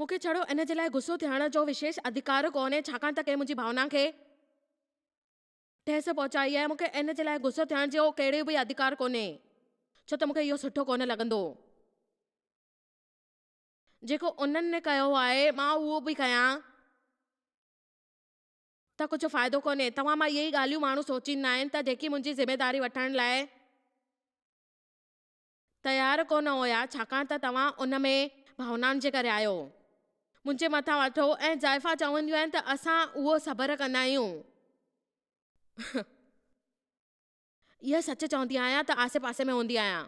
مون کي ڇڙو ان جي لاء غصو ٿيڻ جو وشيش اڌڪار ڪونهي ڇاڪاڻ ته ڪنهن منهنجي ڀاونا کي ٺيس پهچائي آهي. مون کي ان جي لاء غصو ٿيڻ جو ڪهڙو به اڌڪار ڪونهي ڇو ته مون کي اهو سٺو ڪونه لڳندو. جيڪو انهن ڪيو آهي مان اهو به ڪيان ته ڪجهه فائدو ڪونهي. توهان مان اهي ئي ڳالهيون ماڻهو سوچيندا آهن ته جيڪي منهنجي ذميداري وٺڻ لاء تيار ڪونه هيا ڇاڪاڻ ته توهان ان ۾ ڀاونائن جي ڪري آهيو. منهنجي مٿان وٺو ۽ زائفان چونديون آهن ته اسان اهو صبر ڪندا آهيون. اها سچ چوندي آهيان ته آسي پاسي ۾ هوندي آهيان.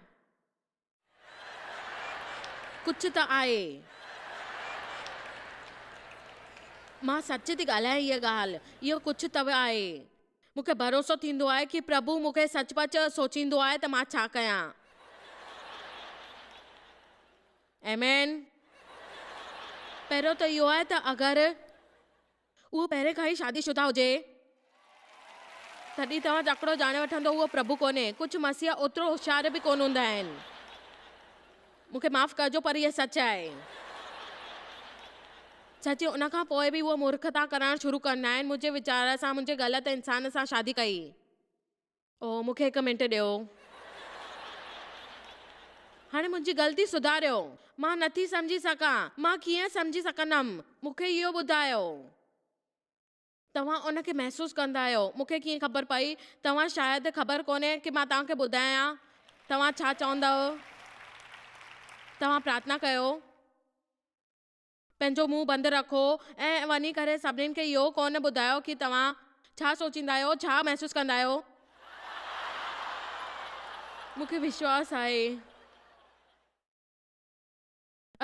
ڪجهه ته آهي. مان سچ ٿي ڳالهايان هيء ڳالهه. اهو ڪجهه ته آهي. مون کي ڀروسو ٿيندو آهي ڪي پرڀو مون کي سچ پچ سوچيندو آهي ته مان ڇا ڪيان. آمين. پهريون ته اهو آهي ته اگر اهو پهرين کان ئي شادي شده هجي تڏهن توهان تڪڙو ڄاڻي وٺندو اهو پرڀو ڪونهي. ڪجهه مسيحا اوترو هوشيار به ڪونه هوندا آهن. مون کي معاف ڪجو پر اهي سچ آهي. سچ ان کان پوء به اهو مورکتا ڪرڻ شروع ڪندا آهن. منهنجي ويچار سان منهنجي غلط انسان سان شادي ڪئي. او مون کي هڪ منٽ ڏيو. هاڻي منهنجي غلطي سڌاريو. مان نٿي سمجهي سگهان. مان ڪيئن سمجهي سگهندم؟ مون کي اهو ٻڌايو. توهان ان کي محسوس ڪندا آهيو. مون کي ڪيئن خبر پئي؟ توهان شايد خبر ڪونهي ڪي مان توهان کي ٻڌايان. توهان ڇا چوندؤ؟ توهان پرارٿنا ڪيو. پنهنجو منهن بند رکو ۽ وڃي ڪري سڀنين کي اهو ڪونه ٻڌايو ڪي توهان ڇا سوچيندا آهيو، ڇا محسوس ڪندا آهيو. مون کي وشواس آهي.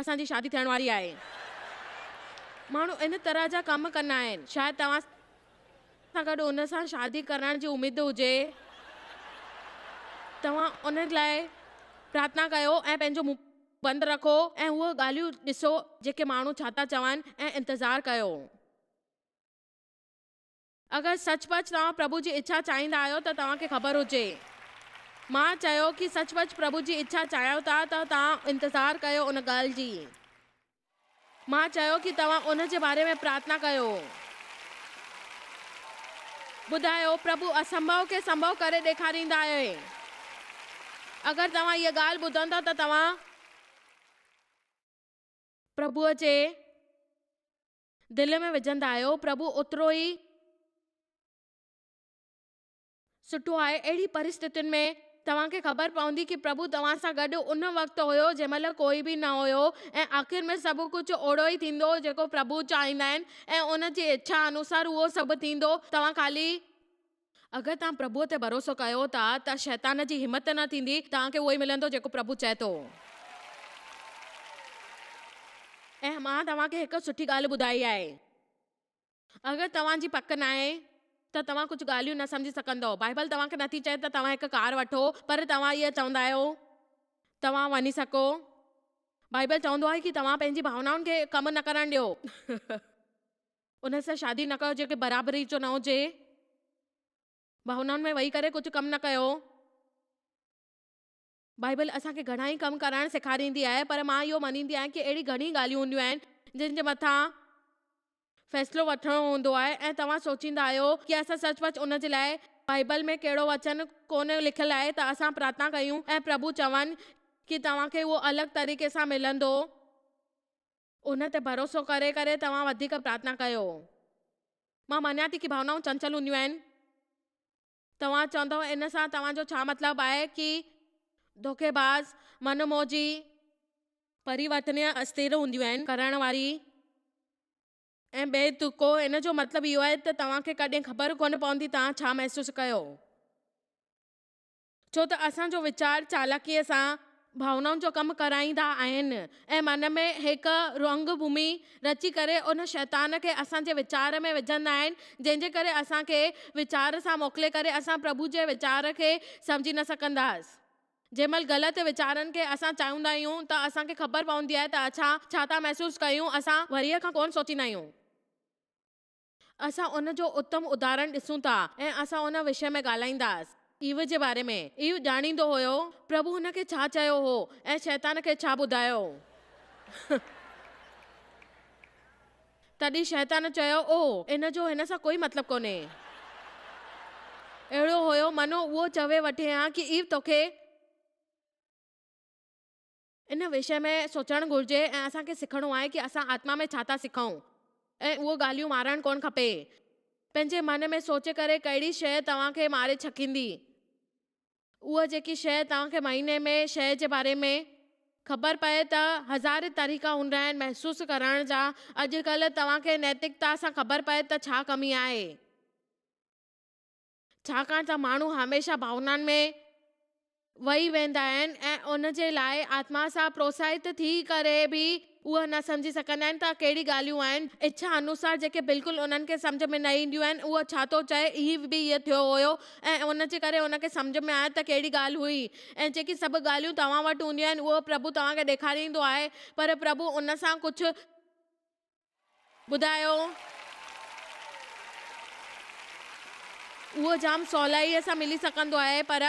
اسان جي شادي ٿيڻ واري آهي. ماڻهو ان طرح جا ڪم ڪندا آهن. شايد توهان سان گڏ ان سان شادي ڪرڻ جي اميد هجي. توهان ان لاء پرارٿنا ڪيو ۽ پنهنجو منهن بند رکو ۽ اهي ڳالهيون ڏسو جيڪي ماڻهو ڇا ٿا چون ۽ انتظار ڪيو. اگر سچ پچ توهان پرڀو جي اڇا چاهيندا آهيو ته توهان کي خبر هجي. مان چيو ڪي سچ پچ پرڀو جي اڇا چاهيو ٿا ته توهان انتظار ڪيو ان ڳالهه جي. مان چيو ڪي توهان ان جي باري ۾ پرارٿنا ڪيو. ٻڌايو پرڀو اسنڀو کي سنڀو ڪري ڏيکاريندا آهي. اگر توهان هيء ڳالهه ٻڌندؤ ته توهان پرڀوء جي. دل ۾ وجهندا آهيو، پرڀو اوترو ئي سٺو آهي. اهڙي پرستتين ۾ توهان کي خبر پوندي ڪي پرڀو توهان سان گڏ ان وقت هيو جنهن مهل ڪوئي به نه هيو ۽ آخر ۾ سڀ ڪجهه اوڙو ئي ٿيندو جيڪو پرڀو چاهيندا آهن ۽ ان جي اڇا انوسار اهو سڀ ٿيندو. توهان خالي. اگر توهان پرڀوء تي ڀروسو ڪيو ٿا ته شيطان جي همت نه ٿيندي، توهان کي اهو ئي ملندو جيڪو پرڀو چئي ٿو. ۽ مان توهان کي هڪ سٺي ڳالهه ٻڌائي آهي. اگر توهان جي پڪ ناهي ته توهان ڪجهه ڳالهيون نه سمجهي سگهندؤ. بائيبل توهان کي نٿي چئي ته توهان هڪ ڪار وٺو، پر توهان اهو چوندا آهيو توهان وڃي سگهو. بائيبل چوندو آهي ڪي توهان پنهنجي ڀاونائن کي ڪم نه ڪرڻ ڏيو. ان سان شادي نه ڪيو جيڪي برابري جو نه هجي. ڀاونائن ۾ ويهي ڪري ڪجهه ڪم نه ڪيو. بائيبل اسان کي گهڻا ئي ڪم ڪرڻ سيکاريندي آهي پر مان اهو مڃيندي آهيان ڪي اهڙي گهڻي ڳالهيون هونديون آهن جن جي مٿان فيصلو وٺڻو هوندو آهي ۽ توهان سوچيندا آهيو ڪي اسان سچ پچ ان جي لاء بائيبل ۾ ڪهڙو وچن ڪونه لکيل آهي ته اسان پرارٿنا ڪيون ۽ پرڀو چون ڪي توهان کي اهو الڳ طريقي سان ملندو. ان تي ڀروسو ڪري ڪري توهان وڌيڪ پرارٿنا ڪيو. مان مڃان ٿي ڪي ڀاونائون چنچل هونديون آهن. توهان چوندؤ ان سان توهان جو ڇا مطلب آهي ڪي ڌوڪيباز، من موجي، پريورتنيه استر هونديون آهن ڪرڻ واري ۽ بي تڪو ان جو مطلب اهو آهي ته توهان کي ڪڏهن خبر ڪونه پوندي توهان ڇا محسوس ڪيو. ڇو ته اسان جو ويچار چالاڪيء سان ڀاونائن جو ڪم ڪرائيندا آهن ۽ من ۾ هڪ رنگ ڀومي رچي ڪري ان شيطان کي اسان جي ويچار ۾ وجهندا آهن جنهن جي ڪري اسان کي ويچار سان موڪلي ڪري اسان پرڀو جي ويچار کي سمجهي نه سگهنداس. جنهن مهل غلط ويچارن کي اسان چاهيوندا آهيون ته اسان کي خبر پوندي آهي ته اسان ڇا ٿا محسوس ڪيون اسان ورهيه کان ڪونه سوچيندا آهيون. اسان ان جو اتم اداهرڻ ڏسون ٿا ۽ اسان ان وشي ۾ ڳالهائينداس. ايو جي باري ۾. ايو ڄاڻيندو هيو پرڀو هن کي ڇا چيو هو ۽ شيطان کي ڇا ٻڌايو. تڏهن شيطان چيو، او، ان جو هن سان ڪوئي مطلب ڪونهي. اهڙو هيو منو اهو چوي وٺي ها ڪي ايو توکي ان وشي ۾ سوچڻ گهرجي ۽ اسان کي سکڻو آهي ڪي اسان آتما ۾ ڇا ٿا سکون ۽ اهو ڳالهيون مارڻ ڪونه کپي. پنهنجي من ۾ سوچي ڪري ڪهڙي شيء توهان کي ماري ڇڪيندي. اها جيڪي شيء توهان کي مهيني ۾ شيء جي باري ۾ خبر پئي ته هزارين طريقا هوندا آهن محسوس ڪرڻ جا. اڄڪلهه توهان کي نيتڪتا سان خبر پئي ته ڇا ڪمي آهي. ڇاڪاڻ ته ماڻهو هميشه ڀاونائن ۾ وهي ويندا آهن ۽ ان جي لاء آتما سان پروتساهت ٿي ڪري به اهو نه سمجهي سگهندا آهن ته ڪهڙي ڳالهيون آهن اڇا انوسار جيڪي بلڪل انهن کي سمجهه ۾ نه اينديون آهن اهو ڇا ٿو چئي هي به ائين ٿيو هيو ۽ ان جي ڪري ان کي سمجهه ۾ آيو ته ڪهڙي ڳالهه هئي ۽ جيڪي سڀ ڳالهيون توهان وٽ هونديون آهن اهو پرڀو توهان کي ڏيکاريندو آهي پر پرڀو ان سان ڪجهه ٻڌايو. اهو جام سولائيء سان ملي سگهندو آهي پر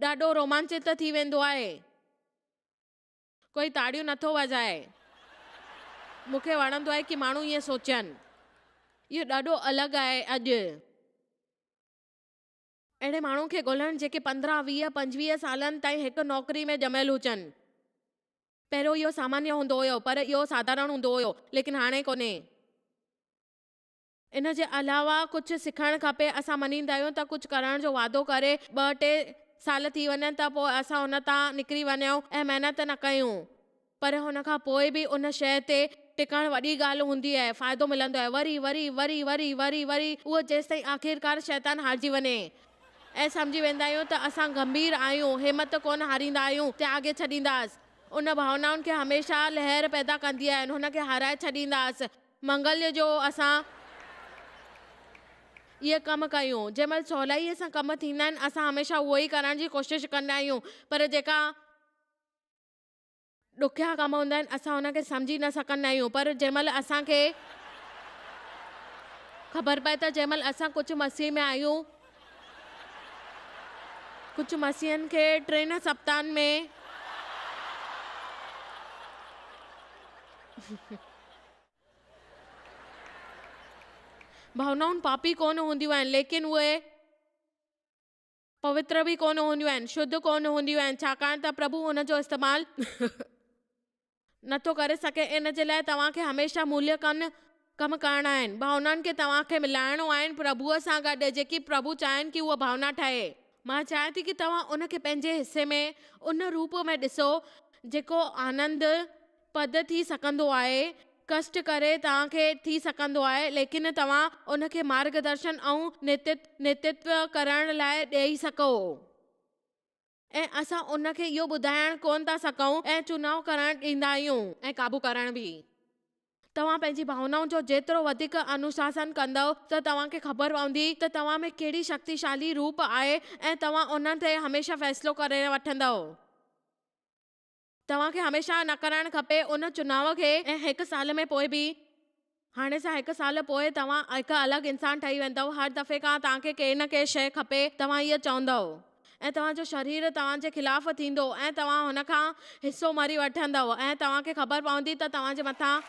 ڏاڍو رومانچت ٿي ويندو آهي. ڪوئي تاڙيون نٿو وڄائي. مون کي وڻندو آهي ڪي ماڻهو ائين سوچين. اهو ڏاڍو الڳ آهي اڄ. اهڙي ماڻهن کي ڳولڻ جيڪي 15، 20، 25 سالن تائين هڪ نوڪري ۾ ڄميل هجن. پهريون اهو سامانيه هوندو هيو پر اهو ساڌارڻ هوندو هيو ليڪن هاڻي ڪونهي. ان جي علاوه ڪجهه سکڻ کپي. اسان مڃيندا آهيون ته ڪجهه ڪرڻ جو وعدو ڪري ٻه ٽي سال ٿي وڃن ته پوء اسان ان تان نڪري وڃون ۽ محنت نه ڪيون. پر ان کان پوء به ان شيء تي ٽڪڻ وڏي ڳالهه هوندي آهي، فائدو ملندو آهي، وري، وري، وري، وري، وري، وري، اهو جيستائين آخرڪار شيطان هارجي وڃي ۽ سمجهي ويندا آهيون ته اسان گنڀير آهيون، همت ڪونه هاريندا آهيون، تياڳي ڇڏينداس. ان ڀاونائن کي هميشه لهر پيدا ڪندي آهن، هن کي هارائي ڇڏينداس. منگل جو اسان اهي ڪم ڪيون. جنهن مهل سولائيء سان ڪم ٿيندا آهن، اسان هميشه اهو ئي ڪرڻ جي ڪوشش ڪندا آهيون، پر جيڪا. ڏکيا ڪم هوندا آهن اسان انهن کي سمجهي نه سگهندا آهيون پر جنهن مهل اسان کي خبر پئي ته جنهن مهل اسان ڪجهه مسيح ۾ آهيون ڪجهه مسيحن کي ٽن سپتاهن ۾. ڀاونائون پاپي ڪونه هونديون آهن ليڪن اهي. پوتر به ڪونه هونديون آهن، شڌ ڪونه هونديون آهن، ڇاڪاڻ ته پرڀو ان جو استعمال نٿو ڪري سگهي، ان جي لاء توهان کي هميشه موليڪن ڪم ڪرڻا آهن، ڀاونائن کي توهان کي ملائڻو آهن پرڀوء سان گڏ، جيڪي پرڀو چاهين ڪي اها ڀاونا ٺهي. مان چاهيان ٿي ڪي توهان ان کي پنهنجي حصي ۾ ان روپ ۾ ڏسو جيڪو آنند پد ٿي سگهندو آهي، ڪشٽ ڪري توهان کي ٿي سگهندو آهي، ليڪن توهان ان کي مارگ درشن ۽ نيتتو ڪرڻ لاء ڏئي سگهو. ۽ اسان ان کي اهو ٻڌائڻ ڪونه ٿا سگهون ۽ چناء ڪرڻ ڏيندا آهيون. ۽ قابو ڪرڻ به. توهان پنهنجي ڀاونائن جو جيترو وڌيڪ انوشاسن ڪندؤ ته توهان کي خبر پوندي ته توهان ۾ ڪهڙي شڪتيشالي روپ آهي ۽ توهان انهن تي هميشه فيصلو ڪري وٺندؤ. توهان کي هميشه نه ڪرڻ کپي ان چناء کي ۽ هڪ سال ۾ پوء به. هاڻي سان هڪ سال پوء توهان هڪ الڳ انسان ٺهي ويندؤ. هر دفعي کان توهان کي ڪي نه ڪي شيء کپي توهان اهو چوندؤ ۽ توهان جو شرير توهان جي خلاف ٿيندو ۽ توهان هن کان حصو مري وٺندؤ ۽ توهان کي خبر پوندي ته توهان جي مٿان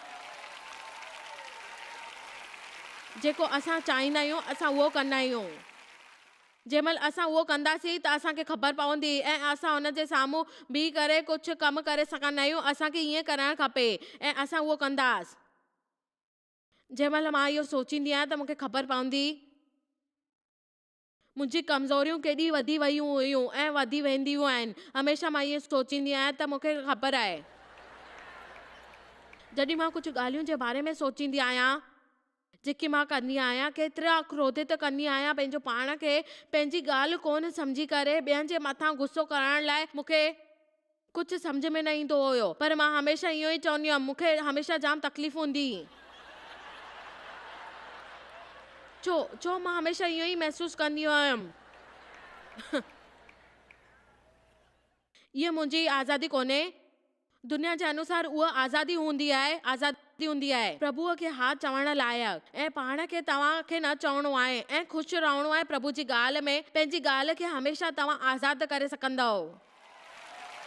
جيڪو اسان چاهيندا آهيون اسان اهو ڪندا آهيون. جنهن مهل اسان اهو ڪنداسين ته اسان کي خبر پوندي ۽ اسان ان جي سامهون بيهي ڪري ڪجهه ڪم ڪري سگهندا آهيون، اسان کي ائين ڪرڻ کپي ۽ اسان اهو ڪنداس. جنهن مهل مان اهو سوچيندي آهيان ته مون کي خبر پوندي منهنجي ڪمزوريون ڪيڏي وڌي ويون هيون ۽ وڌي وينديون آهن. هميشه مان ائين سوچيندي آهيان ته مون کي خبر آهي. جڏهن مان ڪجهه ڳالهين جي باري ۾ سوچيندي آهيان. جيڪي مان ڪندي آهيان، ڪيترا ڪروڌت ڪندي آهيان پنهنجو پاڻ کي، پنهنجي ڳالهه ڪونه سمجهي ڪري ٻين جي مٿان غصو ڪرڻ لاء مون کي ڪجهه سمجهه ۾ نه ايندو هيو پر مان هميشه اهو ئي چوندي هيم مون کي هميشه جام تڪليف هوندي. ڇو؟ ڇو مان هميشه اهو ئي محسوس ڪندي هيم. اها منهنجي آزادي ڪونهي. دنيا جي انوسار اها آزادي هوندي آهي، آزادي هوندي آهي. پرڀوء کي ها چوڻ لائق ۽ پاڻ کي توهان کي نه چوڻو آهي ۽ خوش رهڻو آهي پرڀو جي ڳالهه ۾ پنهنجي ڳالهه کي هميشه توهان آزاد ڪري سگهندؤ.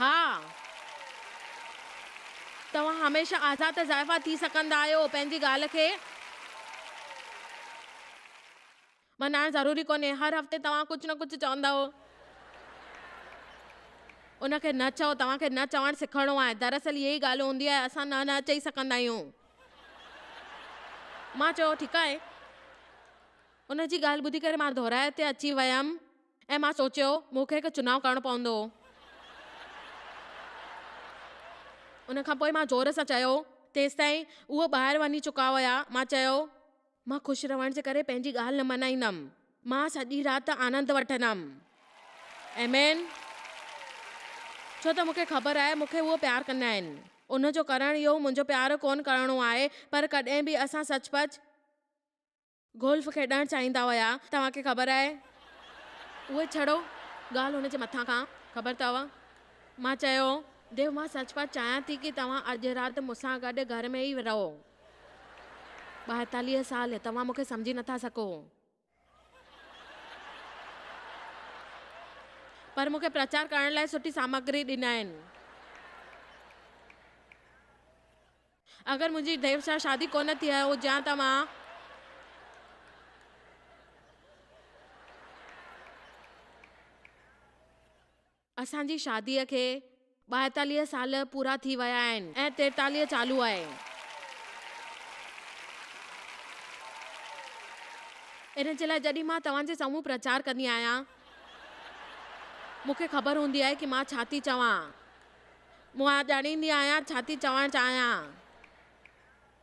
ها. توهان هميشه آزاد زائفا ٿي سگهندا آهيو. پنهنجي ڳالهه کي مڃائڻ ضروري ڪونهي. هر هفتي توهان ڪجهه نه ڪجهه چوندؤ. ان کي نه چئو. توهان کي نه چوڻ سکڻو آهي. دراصل اها ئي ڳالهه هوندي آهي. اسان نه نه چئي سگهندا آهيون. مان چيو، ٺيڪ آهي. ان جي ڳالهه ٻڌي ڪري مان دهرائي تي اچي ويم ۽ مان سوچيو، مون کي هڪ چناء ڪرڻو پوندو. ان کان پوء مان زور سان چيو. تيستائين اهي ٻاهر وڃي چڪا هيا. مان چيو، مان خوش رهڻ جي ڪري پنهنجي ڳالهه نه مڃائيندم. مان سڄي رات آنند وٺندم. آمين. ڇو ته مون کي خبر آهي مون کي اهي پيار ڪندا آهن. ان جو ڪرڻ اهو منهنجو پيار ڪونه ڪرڻو آهي، پر ڪڏهن به اسان سچ پچ. گولف کيڏڻ چاهيندا هيا. توهان کي خبر آهي. اهي ڇڙو ڳالهه هن جي مٿان کان خبر اٿو. مان چيو. ديو مان سچ پچ چاهيان ٿي ڪي توهان اڄ رات مون سان گڏ گهر ۾ ئي رهو. 42 سال توهان مون کي سمجهي نٿا سگهو. پر مون کي پرچار ڪرڻ لاء سٺي سامگري ڏنائين. اگر منهنجي ديو سان شادي ڪونه ٿي هجي ها ته مان. اسان جي شاديء کي 42 سال پورا ٿي ويا آهن ۽ 43 چالو آهي. ان جي لاء جڏهن مان توهان جي سامهون پرچار ڪندي آهيان، مون کي خبر هوندي آهي ڪي مان ڇا ٿي چوان. مان ڄاڻيندي آهيان ڇا ٿي چوڻ چاهيان.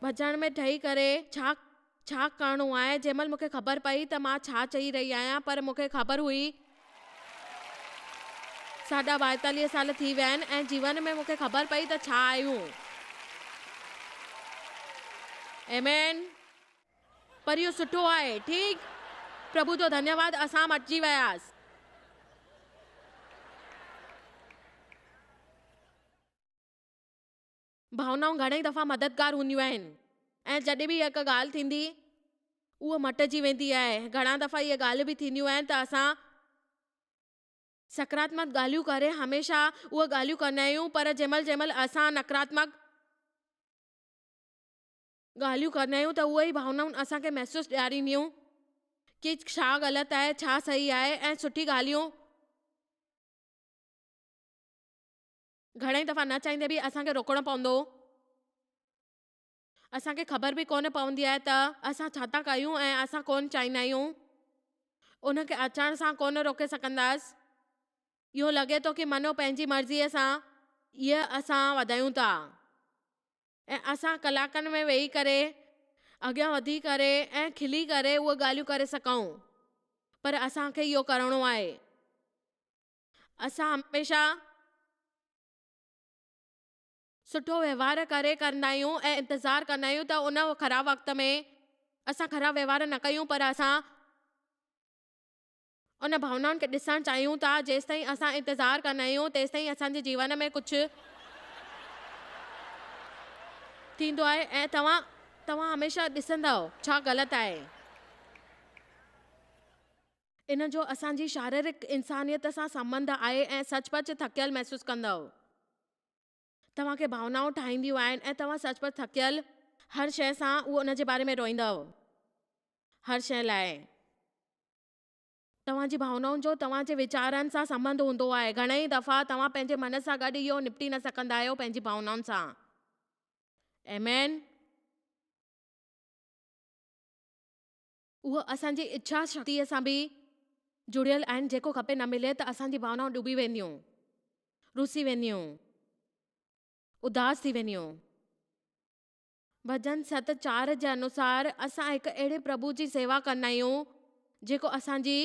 ڀڄڻ ۾ ٺهي ڪري ڇا ڇا ڪرڻو آهي. جنهن مهل مون کي خبر پئي ته مان ڇا چئي رهي آهيان پر مون کي خبر هئي. ساڍا 42 سال ٿي ويا آهن ۽ جيون ۾ مون کي خبر پئي ته ڇا آهيون. آمين. پر اهو سٺو آهي. ٺيڪ. پرڀو جو ڌنيواد اسان مٽجي وياس. ڀاونائون گهڻئي دفعا مددگار هونديون آهن ۽ جڏهن به هڪ ڳالهه ٿيندي اهو مٽجي ويندي آهي. گهڻا دفعا اهي ڳالهيون به ٿينديون آهن ته اسان سڪاراتمڪ ڳالهيون ڪري هميشه اهي ڳالهيون ڪندا آهيون پر جنهن مهل جنهن مهل اسان نڪاراتمڪ ڳالهيون ڪندا آهيون ته اهي ئي ڀاونائون اسان کي محسوس ڏيارينديون ڪي ڇا غلط آهي ڇا صحيح آهي ۽ سٺي ڳالهيون گهڻئي دفعا نه چاهيندي به اسان کي روڪڻو پوندو. اسان کي خبر به ڪونه پوندي آهي ته اسان ڇا ٿا ڪيون ۽ اسان ڪونه چاهيندا آهيون. ان کي اچڻ سان ڪونه روڪي سگهنداس. اهو لڳي ٿو ڪي منو پنهنجي مرضيء سان اهي اسان وڌايون ٿا ۽ اسان ڪلاڪن ۾ ويهي ڪري اڳيان وڌي ڪري ۽ کلي ڪري اهي ڳالهيون ڪري سگهون پر اسان کي اهو ڪرڻو آهي. اسان هميشه سٺو وهنوار ڪري ڪندا آهيون ۽ انتظار ڪندا آهيون ته ان خراب وقت ۾ اسان خراب وهنوار نه ڪيون پر اسان ان ڀاونائن کي ڏسڻ چاهيون ٿا جيستائين اسان انتظار ڪندا آهيون تيستائين اسان جي جيون ۾ ڪجهه ٿيندو آهي ۽ توهان توهان هميشه ڏسندؤ ڇا غلط آهي. ان جو اسان جي شاريرڪ انسانيت سان سنٻنڌ آهي ۽ سچ پچ ٿڪيل محسوس ڪندؤ. توهان کي ڀاونائون ٺاهينديون آهن ۽ توهان سچ پچ ٿڪيل هر شيء سان اهو ان جي باري ۾ روئيندؤ. هر شيء لاء. توهان جي ڀاونائن جو توهان جي ويچارن سان سنٻنڌ هوندو آهي. گهڻئي دفعا توهان پنهنجي من سان گڏ اهو نپٽي نه سگهندا آهيو پنهنجي ڀاونائن سان. آمين. اهو اسان جي اڇا شڪتيء سان به جڙيل آهن، جيڪو کپي نه ملي ته اسان جي ڀاونائون ڏبي وينديون، رسي وينديون، اداس ٿي وينديون. ڀڄن ست چار جي انوسار اسان هڪ اهڙي پرڀو جي سيوا ڪندا آهيون، جيڪو اسان جي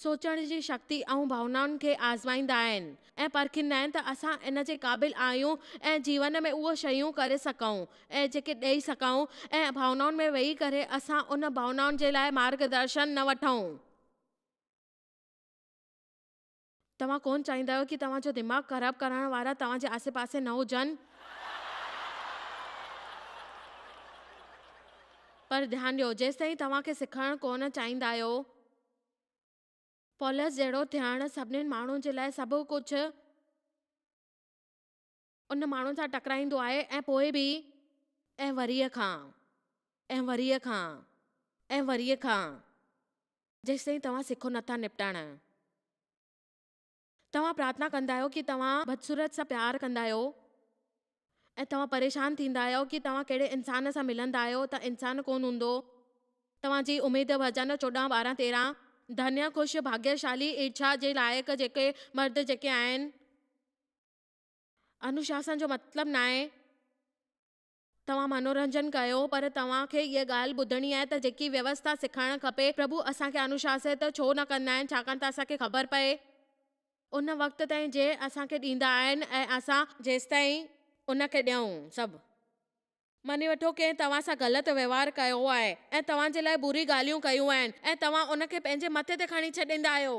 سوچڻ جي شڪتي ۽ ڀاونائن کي آزمائيندا آهن ۽ پرکيندا آهن ته اسان ان جي قابل آهيون ۽ جيون ۾ اهو شيون ڪري سگهون ۽ جيڪي ڏئي سگهون ۽ ڀاونائن ۾ ويهي ڪري اسان ان ڀاونائن جي لاء مارگ درشن نه وٺون. توهان ڪونه چاهيندا آهيو ڪي توهان جو دماغ خراب ڪرڻ وارا توهان جي آسي پاسي نه هجن. پر ڌيان ڏيو جيستائين توهان کي سکڻ ڪونه چاهيندا آهيو. پولس جهڙو ٿيڻ سڀني ماڻهن جي لاء سڀ ڪجهه. ان ماڻهن سان ٽڪرائيندو آهي ۽ پوء به ۽ وريء کان ۽ وريء کان ۽ وريء کان جيستائين توهان سکو نٿا نپٽائڻ. توهان پرارٿنا ڪندا آهيو ڪي توهان بدصورت سان پيار ڪندا آهيو ۽ توهان پريشان ٿيندا آهيو ڪي توهان ڪهڙي انسان سان ملندا آهيو ته انسان ڪونه هوندو توهان جي اميد ڀڄن 14 12 13. ڌنيه خوش ڀاڳيشالي ايرشا جي لائق جيڪي مرد جيڪي آهن. انوشاسن جو مطلب ناهي توهان منورنجن ڪيو پر توهان کي هيء ڳالهه ٻڌڻي آهي ته جيڪي ويوسٿا سکائڻ کپي پرڀو اسان کي انوشاست ڇو نه ڪندا آهن ڇاڪاڻ ته اسان کي خبر پئي ان وقت تائين جنهن اسان کي ڏيندا آهن ۽ اسان جيستائين ان کي ڏيون سڀ مڃي وٺو ڪنهن توهان سان غلط وهنوار ڪيو آهي ۽ توهان جي لاء بري ڳالهيون ڪيون آهن ۽ توهان ان کي پنهنجي مٿي تي کڻي ڇڏيندا آهيو.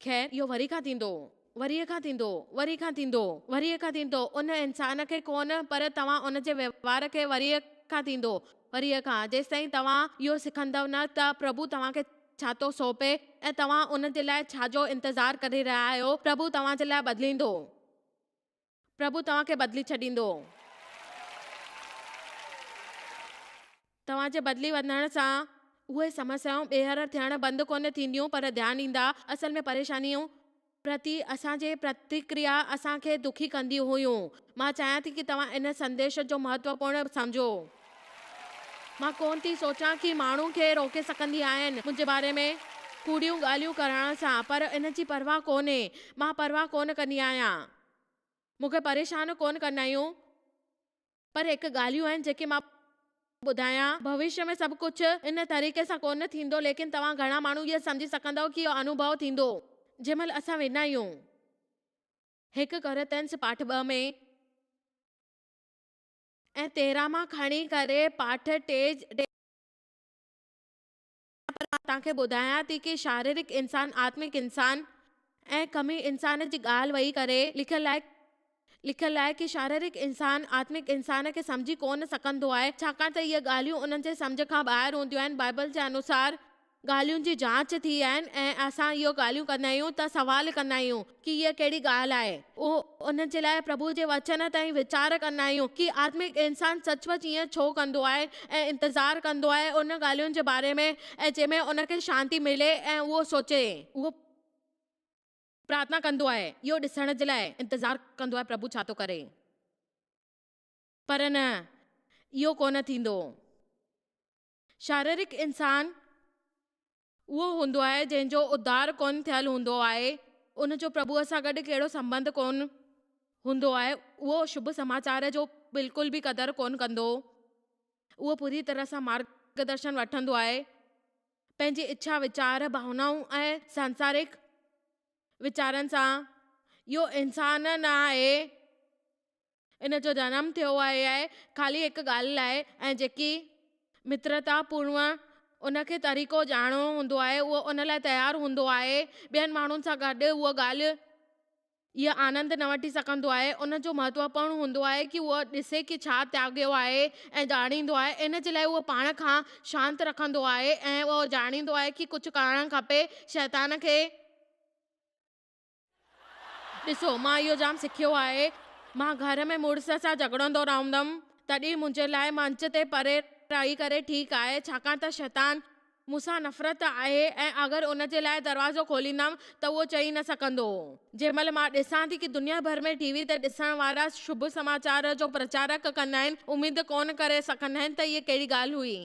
خير، اهو وري کان ٿيندو، وري کان ٿيندو، وري کان ٿيندو، وري کان ٿيندو، ان انسان کي ڪونه پر توهان ان جي وهنوار کي وري کان ٿيندو، وري کان، جيستائين توهان اهو سکندؤ نه ته پرڀو توهان کي ڇا ٿو سونپي ۽ توهان ان جي لاء ڇا جو انتظار ڪري رهيا آهيو، پرڀو توهان جي لاء بدليندو. پرڀو توهان کي بدلي ڇڏيندو. توهان جي بدلي وڃڻ سان اهي سمسيائون ٻيهر ٿيڻ بند ڪونه ٿينديون پر ڌيان ڏيندا اصل ۾ پريشانيون پرتي اسان جي پرتڪريا اسان کي دکي ڪنديون هيون. مان چاهيان ٿي ڪي توهان ان سنديش جو مهتوپورڻ سمجهو. مان ڪونه ٿي سوچان ڪي ماڻهو کي روڪي سگهندي آهن منهنجي باري ۾ ڪوڙيون ڳالهيون ڪرڻ سان پر ان جي پرواهه ڪونهي. مان پرواهه ڪونه ڪندي آهيان. مون کي پريشان ڪونه ڪندا آهيون. پر هڪ ڳالهيون آهن جيڪي مان ٻڌايان. ڀوشيه ۾ سڀ ڪجهه ان طريقي سان ڪونه ٿيندو ليڪن توهان گهڻا ماڻهو اهو سمجهي سگهندؤ ڪي اهو انوڀو ٿيندو جنهن مهل اسان ويندا آهيون. هڪ ڪورنٿينس پاٺ ٻه ۾. ۽ 13 مان کڻي ڪري پاٺ ٽي. پر مان توهان کي ٻڌايان ٿي ڪي شاريرڪ انسان آتمڪ انسان ۽ ڪمي انسان جي ڳالهه ويهي ڪري لکيل آهي لکيل آهي ڪي شاريرڪ انسان آتمڪ انسان کي سمجهي ڪونه سگهندو آهي ڇاڪاڻ ته اهي ڳالهيون انهن جي سمجهه کان ٻاهر هونديون آهن بائبل جي انوسار ڳالهين جي جاچ ٿي آهن ۽ اسان اهو ڳالهيون ڪندا آهيون ته سوال ڪندا آهيون ڪي هيء ڪهڙي ڳالهه آهي؟ اهو ان جي لاء پرڀو جي وچن تائين ويچار ڪندا آهيون ڪي آتمڪ انسان سچ پچ ائين ڇو ڪندو آهي ۽ انتظار ڪندو آهي ان ڳالهين جي باري ۾ ۽ جنهن ۾ ان کي شانتي ملي ۽ اهو سوچي اهو پرارٿنا ڪندو آهي اهو ڏسڻ جي لاء انتظار ڪندو آهي پرڀو ڇا ٿو ڪري. پر نه اهو ڪونه ٿيندو. شاريرڪ انسان اهو هوندو آهي جنهن جو اڌار ڪونه ٿيل هوندو آهي، ان جو پرڀوء سان گڏ ڪهڙو سنٻنڌ ڪونه هوندو آهي، اهو شڀ سماچار جو بلڪل به قدر ڪونه ڪندو، اهو پوريء طرح سان مارگدرشن وٺندو آهي، پنهنجي اڇا، ويچار، ڀاونائون ۽ سانسارڪ ويچارن سان اهو انسان نه آهي. ان جو جنم ٿيو آهي آهي خالي هڪ ڳالهه لاء ۽ جيڪي مترتا پورڻ ان کي طريقو ڄاڻڻو هوندو آهي اهو ان لاء تيار هوندو آهي ٻين ماڻهن سان گڏ اهو ڳالهه اهو آنند نه وٺي سگهندو آهي ان جو مهتوپورڻ هوندو آهي ڪي اهو ڏسي ڪي ڇا تياڳيو آهي ۽ ڄاڻيندو آهي ان جي لاء اهو پاڻ کان شانت رکندو آهي ۽ اهو ڄاڻيندو آهي ڪي ڪجهه ڪرڻ کپي شيطان کي ڏسو، مان اهو جام سکيو آهي. مان گهر ۾ مڙس سان جهڳڙندو رهندم، تڏهن منهنجي لاء منچ تي پري رهي ڪري ٺيڪ آهي، ڇاڪاڻ ته شيطان مون سان نفرت آهي ۽ اگر ان جي لاء دروازو کوليندم ته اهو چئي نه سگهندو. جنهن مهل مان ڏسان ٿي ڪي دنيا ڀر ۾ ٽي وي تي ڏسڻ وارا شڀ سماچار جو پرچارڪ ڪندا آهن، اميد ڪونه ڪري سگهندا آهن ته هيء ڪهڙي ڳالهه هئي.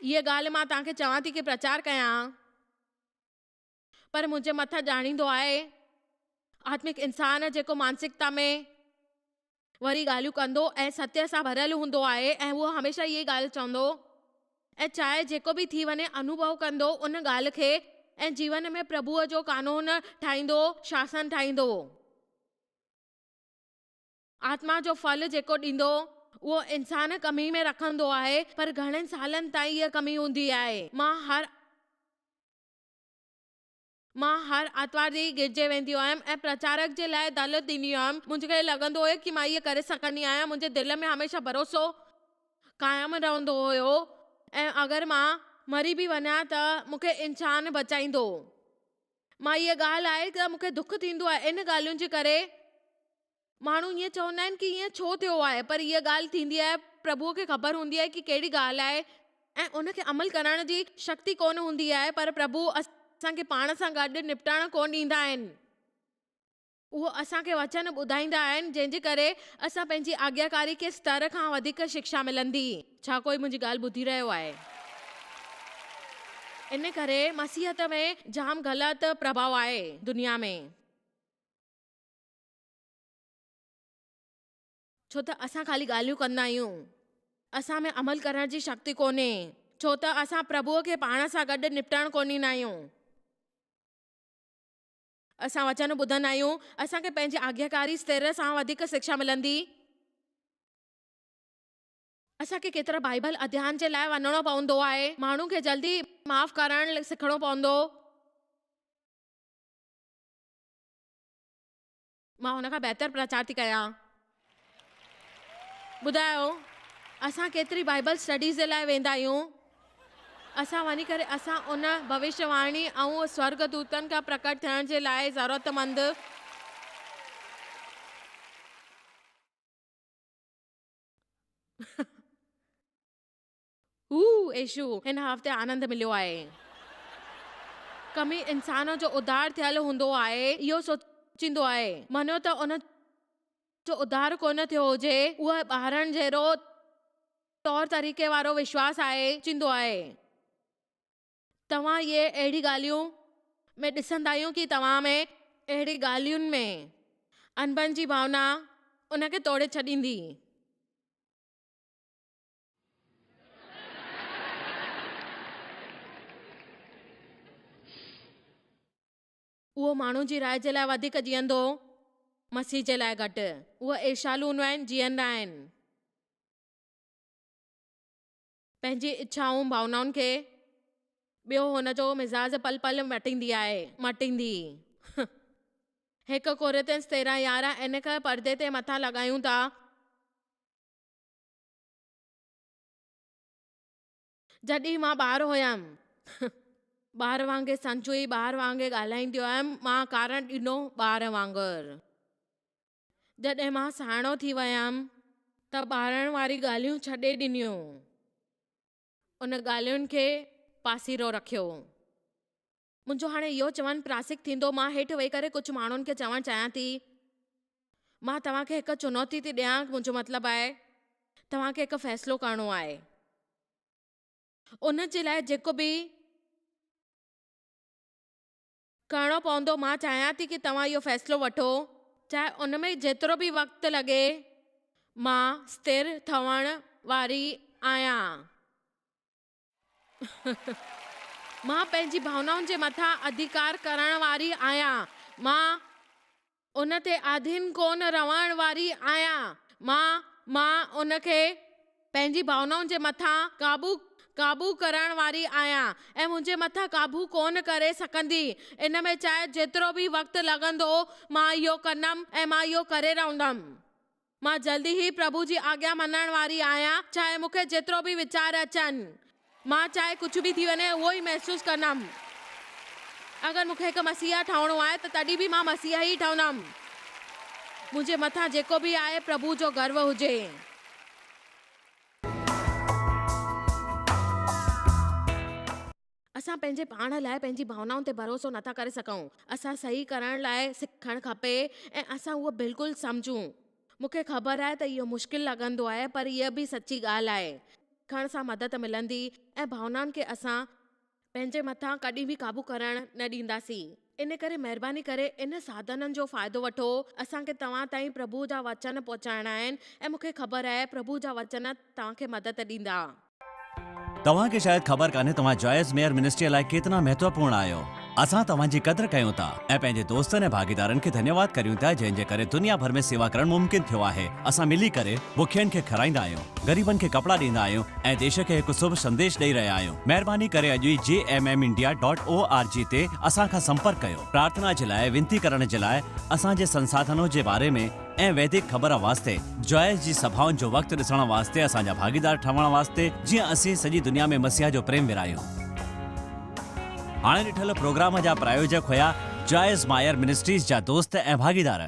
هيء ڳالهه مان توهان کي چوان ٿي ڪي پرچار ڪيان، پر منهنجي مٿان ڄاڻيندو آهي. آتمڪ انسان جيڪو مانسڪتا ۾ وري ڳالهيون ڪندو ۽ ستيه سان ڀريل هوندو آهي ۽ هو هميشه اها ئي ڳالهه چوندو ۽ چاهي جيڪو به ٿي وڃي انوڀو ڪندو ان ڳالهه کي ۽ جيون ۾ پرڀوء جو قانون ٺاهيندو، شاسن ٺاهيندو. آتما جو ڦل جيڪو ڏيندو، اهو انسان ڪمي ۾ رکندو آهي، پر گهڻن سالن تائين اها ڪمي هوندي آهي. مان هر مان هر آتوار ڏينهن گرجي ويندي هيم ۽ پرچارڪ جي لاء دل ڏيندي هيم. مون کي لڳندو هيو ڪي مان اهو ڪري سگهندي آهيان. منهنجي دل ۾ هميشه ڀروسو قائم رهندو هيو ۽ اگر مان مري به وڃان ته مون کي انسان بچائيندو. مان اها ڳالهه آهي ته مون کي دک ٿيندو آهي ان ڳالهين جي ڪري. ماڻهو ائين چوندا آهن ڪي ائين ڇو ٿيو آهي پر اها ڳالهه ٿيندي آهي پرڀوء کي خبر هوندي آهي ڪي ڪهڙي ڳالهه آهي ۽ ان کي عمل ڪرڻ جي شڪتي ڪونه هوندي آهي پر پرڀو اسان کي پاڻ سان گڏ نپٽڻ ڪونه ڏيندا آهن. اهو اسان کي وچن ٻڌائيندا آهن جنهن جي ڪري اسان پنهنجي آگياڪاري کي ستر کان وڌيڪ شڪشا ملندي. ڇا ڪوئي منهنجي ڳالهه ٻڌي رهيو آهي؟ ان ڪري مسيحيت ۾ جام غلط پرڀاء آهي دنيا ۾. ڇو ته اسان خالي ڳالهيون ڪندا آهيون. اسان ۾ عمل ڪرڻ جي شڪتي ڪونهي. ڇو ته اسان پرڀوء کي پاڻ سان گڏ نپٽڻ ڪونه ڏيندا آهيون. اسان وچن ٻڌندا آهيون. اسان کي پنهنجي آگياڪاري ستر سان وڌيڪ شڪشا ملندي. اسان کي ڪيترا بائيبل اڌيان جي لاء وڃڻو پوندو آهي. ماڻهن کي جلدي معاف ڪرڻ سکڻو پوندو. مان هن کان بهتر پرچار ٿي ڪيان. ٻڌايو، اسان ڪيتري بائيبل اسٽڊيز جي لاء ويندا آهيون؟ اسان وڃي ڪري اسان ان ڀوشيه واڻي ۽ سورڳ دوتن کان پرڪٽ ٿيڻ جي لاء ضرورتمند. هو ايشو هن هفتي آنند مليو آهي. ڪمي انسان جو اڌار ٿيل هوندو آهي اهو سوچيندو آهي مڃيو ته ان جو اڌار ڪونه ٿيو هجي اهو ٻارن جهڙو طور طريقي وارو وشواس آهي چيندو آهي توهان اهي اهڙي ڳالهيون ۾ ڏسندا آهيون ڪي توهان ۾ اهڙي ڳالهين ۾ انبن جي ڀاونا ان کي توڙي ڇڏيندي. اهو ماڻهو جي راء جي لاء وڌيڪ جيئندو، مسيح جي لاء گهٽ. اهي ايرشالو هونديون آهن، جيئندا آهن. پنهنجي اڇائون، ڀاونائن کي ٻيو هن جو مزاج پل پل مٽيندي آهي، مٽيندي. هڪ ڪورنٿينس تيرهن يارهن عينڪ پردي تي مٿان لڳايون ٿا. جڏهن مان ٻار هيم، ٻار وانگي سنجوئي، ٻار وانگي ڳالهائيندي هيم، مان ڪارڻ ڏنو ٻار وانگر. جڏهن مان سياڻو ٿي ويم ته ٻارڻ واري ڳالهيون ڇڏي ڏنيون. ان ڳالهين کي پاسيرو رکيو. منهنجو هاڻي اهو چوڻ پراسڪ ٿيندو، مان هيٺ ويهي ڪري ڪجهه ماڻهن کي چوڻ چاهيان ٿي، مان توهان کي هڪ چنوتي ٿي ڏيان، منهنجو مطلب آهي، توهان کي هڪ فيصلو ڪرڻو آهي. ان جي لاء جيڪو به ڪرڻو پوندو، مان چاهيان ٿي ڪي توهان اهو فيصلو وٺو، چاهي ان ۾ جيترو به وقت لڳي، مان ستر ٿوڻ واري آهيان. مان پنهنجي ڀاونائن جي مٿان اڌيڪار ڪرڻ واري آهيان. مان ان تي آڌين ڪونه رهڻ واري آهيان. مان مان ان کي پنهنجي ڀاونائن جي مٿان قابو قابو ڪرڻ واري آهيان ۽ منهنجي مٿان قابو ڪونه ڪري سگهندي. ان ۾ چاهي جيترو به وقت لڳندو مان اهو ڪندم ۽ مان اهو ڪري رهندم. مان جلدي ئي پرڀو جي آگيا مڃڻ واري آهيان، چاهي مون کي جيترو به ويچار اچن. مان چاهي ڪجهه به ٿي وڃي اهو ئي محسوس ڪندم. اگر مون کي هڪ مسيحا ٺهڻو آهي ته تڏهن به مان مسيحا ئي ٺهندم. منهنجي مٿان جيڪو به آهي پرڀو جو گرو هجي. اسان پنهنجي پاڻ لاء پنهنجي ڀاونائن تي ڀروسو نٿا ڪري سگهون. اسان صحيح ڪرڻ لاء سکڻ کپي ۽ اسان اهو بلڪل سمجهون. مون کي خبر آهي ته اهو مشڪل لڳندو آهي پر اها به سچي ڳالهه آهي. سکڻ سان مدد ملندي ۽ ڀاونائن کي اسان پنهنجي مٿان ڪڏهن به قابو ڪرڻ نه ڏينداسين. ان ڪري مهرباني ڪري ان ساڌنن جو فائدو وٺو. اسان کي توهان تائين پرڀوء جا وچن پهچائڻا آهن ۽ مون کي خبر آهي پرڀوء جا وچن توهان کي مدد ڏيندا. توهان کي شايد خبر ڪانهي توهان جوائس ميئر منسٽريء لاء ڪيتنا مهتوپورڻ آهيو. اسان توهان جي قدر ڪيون ٿا ۽ پنهنجي دوستن ۽ ڀاڳيدارن کي ڌنيواد ڪريون ٿا جنهن جي ڪري دنيا ڀر ۾ سيوا ڪرڻ ممڪن ٿيو آهي. اسان ملي ڪري بکين کي کارائيندا آهيون، غريبن کي ڪپڙا ڏيندا آهيون ۽ ديش کي هڪ شڀ سنديش ڏئي رهيا آهيون. مهرباني ڪري اڄ ئي J M M India dot O R G تي اسان کان سمپرڪ ڪيو. پرارٿنا جي لاء وينتي ڪرڻ جي لاء اسان جي سنساڌنو جي باري ۾ ۽ ويدڪ خبر واسطي جوائس جي سڀائن جو وقت ڏسڻ واسطي اسان جا ڀاڳيدار ٺهڻ واسطي جيئن اسين سڄي دنيا ۾ مسيح جو پريم ورهايون. هاڻي ڏٺل پروگرام جا پرايوجڪ هيا جوائس مائر منسٽريز جا دوست ۽ ڀاڳيدار.